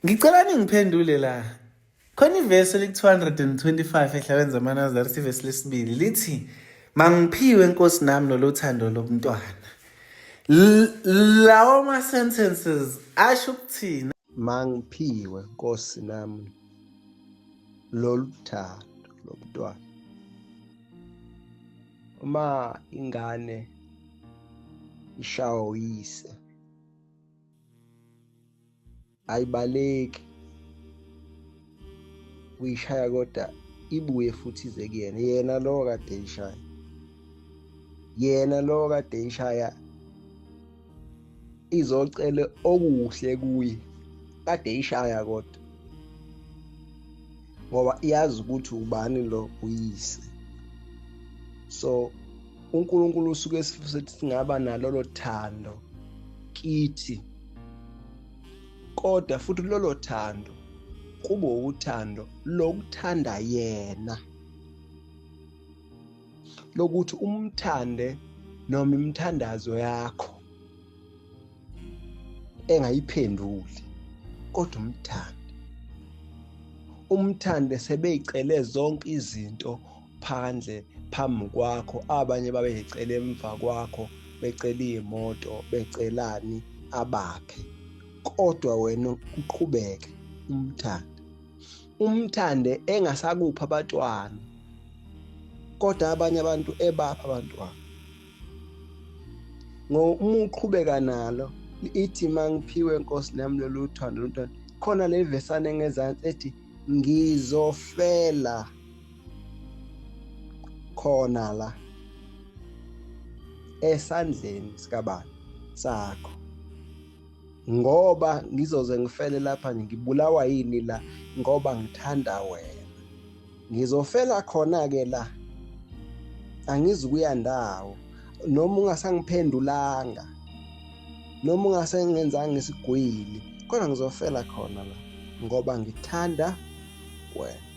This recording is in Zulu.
Ngicela ningiphendule la. Khona ivesi eliku-225 ehlabeni zamaNazaretha ivesi lesibili lithi mangiphiwe nkosi nami lolu thando lomntwana. Lawo ma-sentences asho ukuthini? Mangiphiwe nkosi nami lolu thando lomntwana. Uma ingane ishawa uyise ayibaleki uyishaya kodwa ibuye futhi ize kuyena yena lo kade eyishaya yena lo kade eyishaya izocela okuhle kuye kade eyishaya kodwa ngoba iyazi ukuthi ubani lo uyise. So uNkulunkulu usuke esifisa ukuthi singaba nalolo thando kithi, kodwa futhi lolo thando kube uthando lokuthanda yena, lokuthi umthande noma imithandazo yakho engayiphenduli, kodwa umthande, umthande sebeyicele zonke izinto phandle phambi kwakho, abanye babeyicele emva kwakho, becela iy'moto, becelani abaphe, kodwa wena uqhubeke umthande, umthande engasakuphi abatwana, kodwa abanye abantu ebapha abantwana. Ngoba uma uqhubeka nalo ithi mangiphiwe nkosi nami lolu thando lomntwana, khona le vesana engezansi ethi ngizofela khona la esandleni sikabani sakho, ngoba ngizoze ngifele lapha ngibulawa yini la, ngoba ngithanda wena, ngizofela khona-ke la, angizukuya ndawo, noma ungasangiphendulanga, noma ungasengenzanga isigwili, kodwa ngizofela khona la ngoba ngithanda wena.